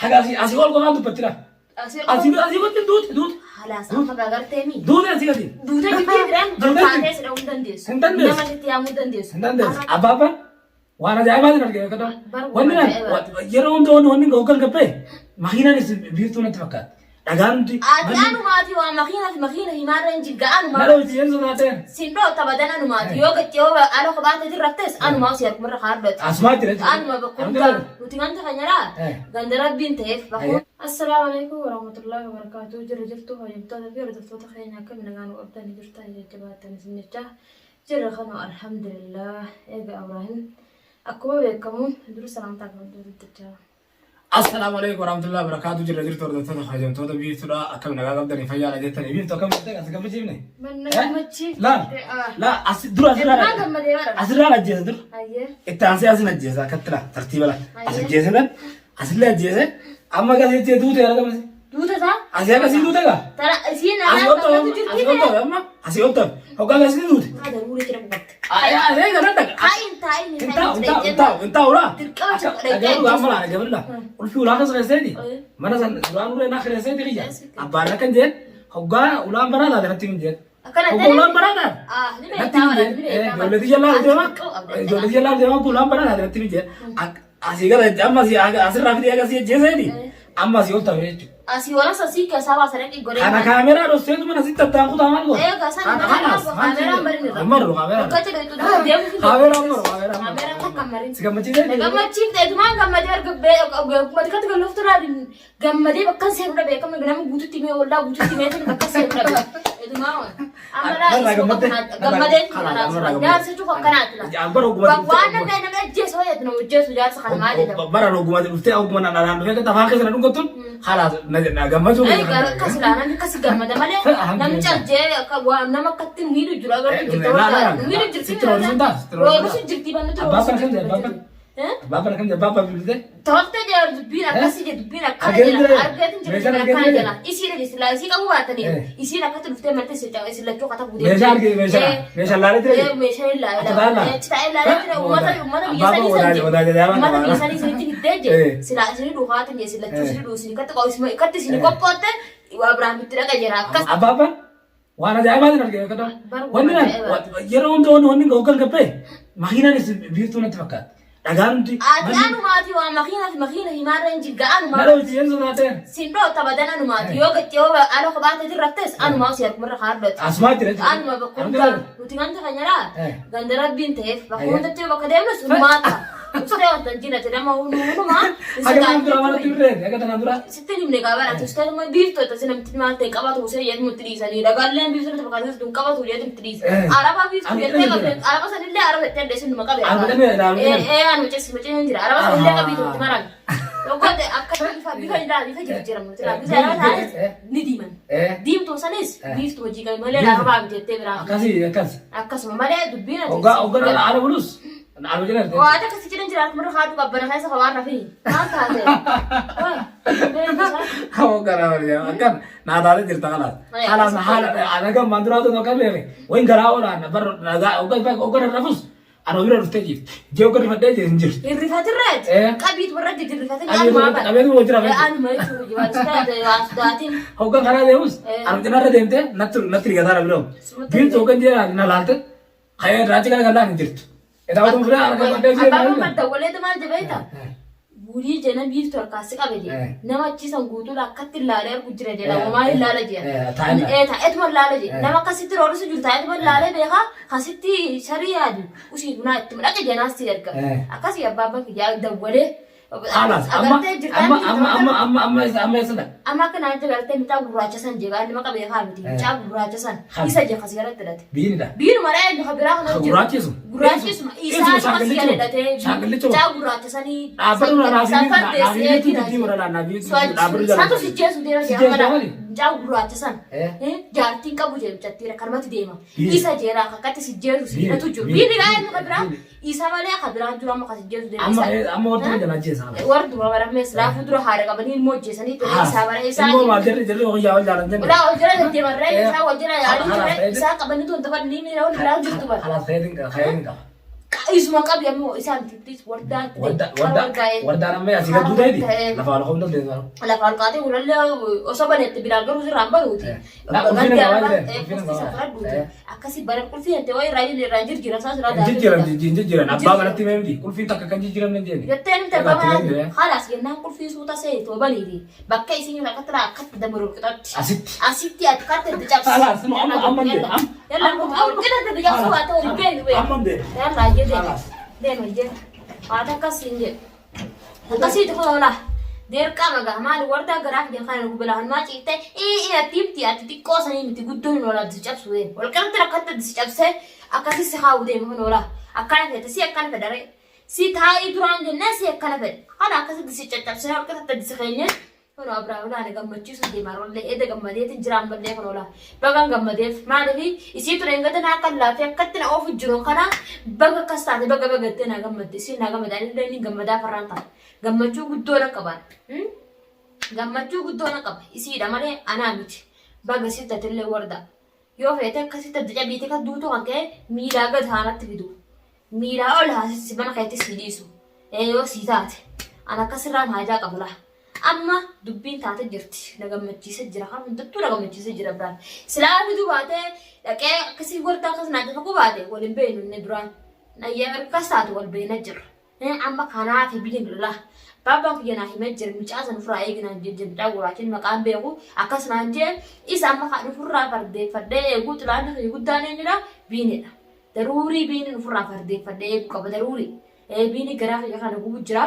Haga asii asii ol qofaan dubbatti laa. Asii Asii asii gotti duute duute. Halaas amma gagartee mi? Duute asii gadi. Duutee jirtii jiraan Duutee taatee jirti. si dha'uu hin dandeessu. Hin dandeessu. Nama sitti yaamuu hin dandeessu. Hin dandeessu. Abbaa waan ajaa'ibaatiin argee beekata. Bar Wanni waan naan ajaa'ibaati. yeroo hunda wanni wanni hoggan gabbee makiinaanis biiftuu natti fakkaatti. Dhagaan hundi. Ati anumaati waa makiina fi makiina himaarra hin jigga anumaa. Nala hojii jedhu sodaateen. Sin dhoota badan anumaati yoo gatti yoo ala kophaa ta'e raftes anumaa si harkumarra kaadhoti. Asumaa jira jechuudha. Anuma bakka nuti ganda keenyadhaa ganda rabbiin ta'eef bakka. Assalaamu alaikum warahmatullahi wabarakatuh. Jira jirtu hojjettoota fi hordoftoota keenya akkam nagaan nu qabdanii jirtan jajjabaattan isin jecha jirra kanoo alhamdulillah. Eega Ibraahim akkuma beekamu dura salaamtaa qabdu dubbachaa. Assalaamu alaikum warahmatullahi wabarakatuh. Jirra jirtu hordoftoota kabajamtoota biiftuudha. Akkam nagaa qabdanii fayyaadha jettanii biiftu akkam jirtee as gammachiifne? Manna gammachiifte. Laa laa as dura asirraa Eebbaan gammadee bara. asirraan ajjeesa dura. Ayyee. Itti aansee asin ajjeesa akkatti laa tartiiba laa. As ajjeese asillee ajjeese amma gasii jee duute argamasi. Duuta isaa. Asii akkasii duute gaa? Tara isiin Asii anaa ol ta'e gammadu jirti asii ol ta'e amma asii ol ta'e hoggaa gasii duute. Haadha ruulee jira qubatte. Asii kana dhaqa. Kaayin taa'in Hin taa'u hin taa'u hin taa'u hin taa'u laa. Dirqama Akka godhee dhaga'u amma laa dhaga'u laa. Ulfi ulaa keessa keesseeti. Eh. Mana san duraan ulee naa keesseeti kiyya. Abbaan akkan jeen hoggaa ulaan banaa taate natti hin jeen. Akkana Hoggaa ta'e. ulaan banaa taate. Ah, ni Natti hin beektaa jeen. ni beektaa Ijoollee tiyya laalu deema. Ijoollee tiyya laalu deema ulaan banaa taate natti hin jeen. Asii gara amma asii asirraa fidee agasii ajjeeseeti. Amma asii ol ta'e jechuudha. Asii walas asii keessaa baasa dhaqii godhee. Kana kaameraa dhosseetu mana sitti attaan kutaa maal godha? Eega san Kanaas kaameraan marin irra. Maru kaameraan. Akka jedhu itti deemu fi. Kaameraan maru kaameraan. Kaameraan takka marin. Si gammachiisee? Na gammachiifte etumaan gammadee erga akkuma xiqqaatti galoftu gammadee bakka seenu dhabe akkama nama guututti himee waldaa guututti himee tuni bakka seenu dhabe. Etumaa waan. Amma Narraa gammadde? Gammadee Narraa gammadde. jaarsa cufa akkanaati la. Bara ogummaa Waan namni nama ajjeesu hojjetu nama ajjeesu jaarsa kana maal jedhama. Bara ogummaa dhuftee ogummaa na dhaan dhufee afaan keessa na dhungattuun halaas na gammachuu. Akkas laa namni akkas gammada malee namni calljee waan nama akkatti miidhu jiru agartu jirti. Miidhu jirti. Sitti roorisuun taas. Roorrisu jirti bannutu Abbaa kana kan jedhe abbaa kana. Abbaa kana kan jedhe abbaa bilbilte. Toltee jira dubbiin akkasii jedhu dubbiin akkana Argee jira jira. argeetin jira Meeshaan dubbiin argee akkana jira. jira isiin silaa isii qabu baatanii Eh. isiin akkatti dhuftee malte isin lachuu kata guutee Meeshaa argee meeshaa meeshaa laalee jira. meeshaa hin Achi taa'ee laalee achi taa'ee laalee jira uummata uummata biyya Abbaa sanii koo san odaa jedhee uummata waan biyya sanii sanitti fiddee jee Eh. silaa isinii dhukaatin jee isin lachuu Eh. isinii dhuu isin katti qoo katti isinii qophootte Abrahaamitti dhaqa jira akkas Abbaa abbaan waan ajaa'ibaatiin argee beekata. Bar Wanni waan naan ajaa'ibaati. yeroo hunda wanni wanni hoggan gabbee makiinaanis biiftuu natti fakkaatti. Dhagaan hundi. Ati anumaati waa makiina fi makiina himaarra hin jigga anumaa. Nala hojii jedhu sodaateen. Sin dhoota badan anumaati yoo gatti yoo ala kophaa ta'e raftes anumaa si harkumarra kaadhoti. Asumaa jira jechuudha. Anuma bakka hundaa nuti ganda keenyadhaa Eh. ganda rabbiin ta'eef bakka hundatti yoo bakka deemnu sunumaa ta'a. Ustee wanta hin jirate nama hundumaa hin Haga tanaan dura maal sodaatu. turre? Haga tanaan dura. Sitti hin himne gaabara ati ustee nama biiftuu itti namti maal ta'e qabatu usee jedhu itti dhiisanii dhagaalleen biiftuu itti fakkaatu sun qabatu jedhu itti dhiisa. Eh. Araba biiftuu Ani jettee dhagee qabde jira. araba sanillee araba jettee adda isin numa qabe. Araba dhamee ilaalu Eh jira. eh anu cessi macee hin jira araba sanillee qabiitu itti marame. Dhoggote akka bifa bifa ilaa bifa jijjiiramu jira bifa araba taanis ni diiman. Eh. Diimtuu sanis Eh. biiftuu hojii qabi malee Biiftuu. arabaa miti jettee biraa. Akkasii akkas. Akkasuma malee dubbiin ati. Hoggaa hoggaa ala bulus. Ala jira. Waa akkasii jedhan jira harkuma irra haadhu qabbana keessa hawaan rafii. Maal taate? Hoggaa nama akkan naa taatee jirta kalaas. Kalaas haala ana gammaan duraa tun akka beeke. Wayin garaa olaan bar nagaa hoggaa hoggaa rafus ana bira dhuftee jirti. Jee hoggaa rifadhee jee hin jirtu. Hirrifatirreet. Eh. Qabiitu irra jirrifatin Qabeetu wajjin rafee. Anuma jechuudha waan sodaate waan sodaatin. Hoggaa karaa deemus Eh. ana cinarra deemtee natti natti rigataa dha biroo. Biiltu hoggaa jee na laalte kayee raachi kana kan hin jirtu. Eta otoo fuudhee harka qabdee jee Abbaan kun dawwaleetu maal jabeeta? Bulii jena biiftu harkaa si qabe jee. Eh. Nama achiisan guutuudha akkatti ilaalee argu jira jedha. Eh. Homaa ilaala jee. Eh, taa'ee ilaala. Eh, taa'eetuma ilaala jee. Eh. Nama akkasitti roorrisu jiru taa'eetuma ilaalee beekaa kasitti sharii yaadu usii bunaa itti dhaqe jenaas si erga. Eh. Akkasii abbaan bakki yaa dawwalee. Kalaas amma Agartee jirtaa amma miti amma taphataa? amma amma amma isa amma isa dha. Amma akka naan jagartee mucaa gurraacha san jee nama qabee kaa miti. Mucaa gurraacha san Kan. isa jee kasii irratti hidhate. Biyyi dha. Biinuma dha eenyu kan biraa kana Kan gurraachisu. Gurraachisuma. Isuma Isaa kasii shaanqillichuma. hidhatee. Shaanqillichuma. Mucaa gurraacha sanii. Dhaabbatu na San fardeessee naafii dubbii mura naafii dhaabbatu jala. Santu si jeesu deema Si jee jeesu amma maali? mucaa gurraacha san. Eh. Jaartiin qabu jee mucattiidha kanumatti deema. Biini. Isa jeera akkatti si jeesu si Biini. hidhatu jiru. Biini. Biini dha eenyu kan biraa. Biini. Isa malee kan biraan jiru amma kan si jeesu deema. Amma Isa- amma wanti jala jeesa kana. Warri dura baramee silaafuu dura haadha qabanii ilmoo hojjeessanii ture isaa bara isaa. Ilmoo maal jarri jarri hojii wal jaalan jenne. Ulaa wal jala deddeemarree isaa wal jala yaalii Kalaas ture ta'e. isaa qabanii tun taphan ni miira wal biraa jirtu bara. Kalaas fayyadin qaba fayyadin qaba. Isuma qabi ammoo isaan please wardaan Wardaan amma asii gad duuta hidhi. Lafaa ol ka'uu dandeessu. Lafa ol kaatee ulallee osoo banetti biraan garuu sirraan banuuti. Na, ulfina qabaa jiran, ulfina qabaa. Akkasii bara qulfii jettee wayi irraa irraa jirjira isaa sirraa Hin jijjiiran hin jijjiiran abbaa manatti himee miti qulfiin takka kan jijjiiramne hin jenne. Jettee nuti abbaa manaa haalaas jennaan qulfii suuta seetu baniiti. Bakka isin akkatti akkatti dabaru qixatti. Asitti. Asitti akkatti itti cabsi. Haalaas nu amma amma hin deemu. Yalla qixatti itti cabsu haa ta'u hin beeknu beeku. Amma hin deemu. Yalla jedhe. Haalaas. Deema jedhe. Waan akkasii hin jedhu. Akkasiitu hoola. Dirqama gaa maali wardaa garaaf jedhan kana gubela hanmaa ciitte ii ati himti ati xiqqoo sanii miti guddoon hin oola si cabsu deema. Walqabatti rakkatti si cabsee akkasii si haa'u deema hin oola. Akkana fedhe si akkana fedha ree. Si taa'ii duraan jennee si akkana fedhe. Kana akkasitti si caccabsee walqabatti si keenye. Kun Abrahaam laana gammachiisu deema rollee edda gammadeetiin jiraan ballee kun oola. Bagan gammadeef maaliif isii ture hin gadan akka laafee akkatti na oofu jiru kana baga akkas taate baga bagattee na gammadde isiin na gammadde ani illee ni gammadaa farraan ta'a. Gammachuu guddoo na qaban. Gammachuu guddoo na qaba isiidha malee anaa miti. Baga sitti atillee warda. Yoo feete akkasitti adda cabiite kan duutuu kan ka'e miilaa gad haanatti fidu. Miilaa ol haasisi mana keetti si dhiisu. Yoo sii taate an akkasirraan haajaa qaba laa. Amma dubbiin taate jirti. Na gammachiise jira. Kan hundattuu na gammachiise jira biraan. Silaa fiduu baatee dhaqee akkasii wardaa akkas naa cafaquu baate wal hin beeknu inni duraan. Nayyee akkas taatu wal beekna jirra. Amma kanaaf bilbilaa. Baabaan kiyya naa himee jira mucaa san ofirraa eegi naan jee jira mucaa gurraachin maqaan beeku akkas naan jee isa amma kan ofirraa fardeeffadhee eeguu xilaanni kiyya guddaan eenyudha biinidha. Daruurii biiniin ofirraa fardeeffadhee eeguu qaba daruurii. Biinii garaa kiyya kana gubu jira.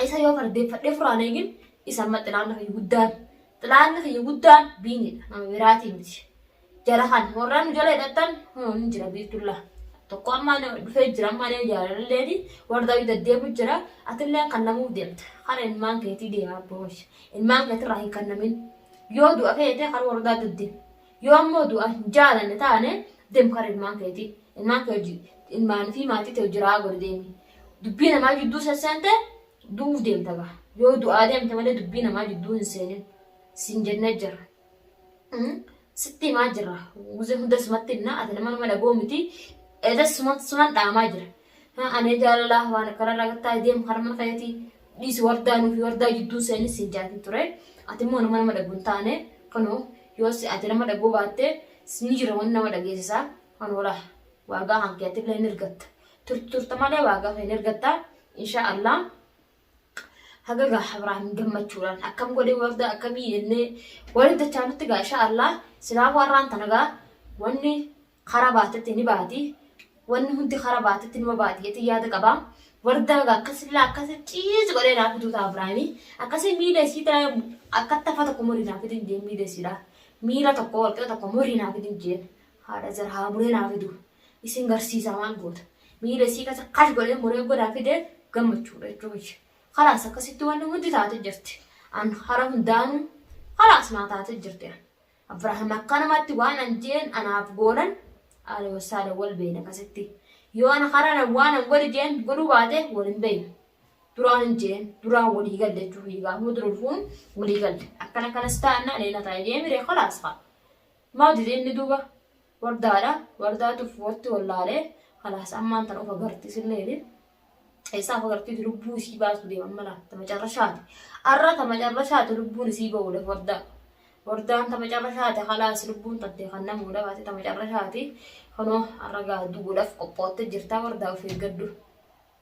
Isa yoo fardeeffadhee ofirraa hin eegin isa amma xilaanni kiyya guddaan xilaanni kiyya guddaan biinidha nama biraatii miti. Jara kan warra nu jala hidhattan hin jira biiftullaa. Tokko amma dhufee jira amma illee jaalalleeni warra daawwii deddeebu jira atillee kan namuuf deemta. Kana ilmaan keetii deema abboosh. Ilmaan keetirraa hin kennamin. Yoo du'a feete kan warra deddeemu. Yoo ammoo du'a hin jaalanne taane deem kara ilmaan keetii. Ilmaan kee hojii ilmaan fi maatii ta'e jiraa godhi deemi. Dubbii namaa jidduu sesseente du'uuf deemta gaa. Yoo du'aa deemte malee dubbii namaa jidduu hin seenin. Siin jennee jira. Sitti himaa jira. Guzee hunda sumatti himna. Ati nama nama dhagoo miti. Edas suman suman dhaamaa jira. Ani jaalalaa waan akkanarraa gattaa deemu karaa mana keetii dhiisi wardaa nuufi wardaa jidduu seenis hin jaatin ture. Ati immoo nama nama dhaguu hin taane kunoo yoo si ati nama dhaguu baatte ni jira wanni nama dhageessisaa. Kan walaa waagaa kan keetti illee hin ergatta. Turtu turta malee waagaa kee hin ergatta. Insha Allah. Haga gaa Abrahaam gammachuudhaan akkam godhee warda akkamii jennee walitti dachaanutti gaa insha Allah silaa warraan tana gaa wanni karaa baatetti ni baati wanni hundi karaa baatetti nima baati jetti yaada qaba. Wardaa gaa akkasillee akkasi ciisi godhee naa fiduu ta'a Abrahaamii akkasii miila isii ta'a akka tafa tokko murii naa fidin jeen miila isiidha miila tokko walqixa tokko murii naa fidin jeen haadha zara haa muree naa fidu isin garsiisaa maal goota. Miila isii kasa kash godhee muree godhaa fidee gammachuudha jechuudha. Kalaas akkasitti wanni hundi taate jirti. An hara hundaanuu kalaas naa taate jirti. Abrahaam akkanumatti waan an jeen anaaf goonan aala wasaala wal beeyna akkasitti. Yoo an hara waan an godhi jeen godhuu baate wal hin beeynu. Duraan hin jeen duraan walii galle jechuudha. Gaafa dura dhufuun walii galle. Akkana kanas taa'annaa leena taa'e deemiree kalaas haa. Maa dide inni duuba wardaadha. Wardaatu watti wallaalee kalaas ammaan tan of agartiisillee Eessaaf agartiitu lubbuu isii baasu deema amma laa tama carrashaati. Arra tama carrashaati lubbuun isii ba'uudhaaf wardaa. Wardaan tama carrashaati kalaas lubbuun tantee kan namuudha baate tama carrashaati. Kunoo arra gaa du'uudhaaf qophootte jirta wardaa of eeggadhu.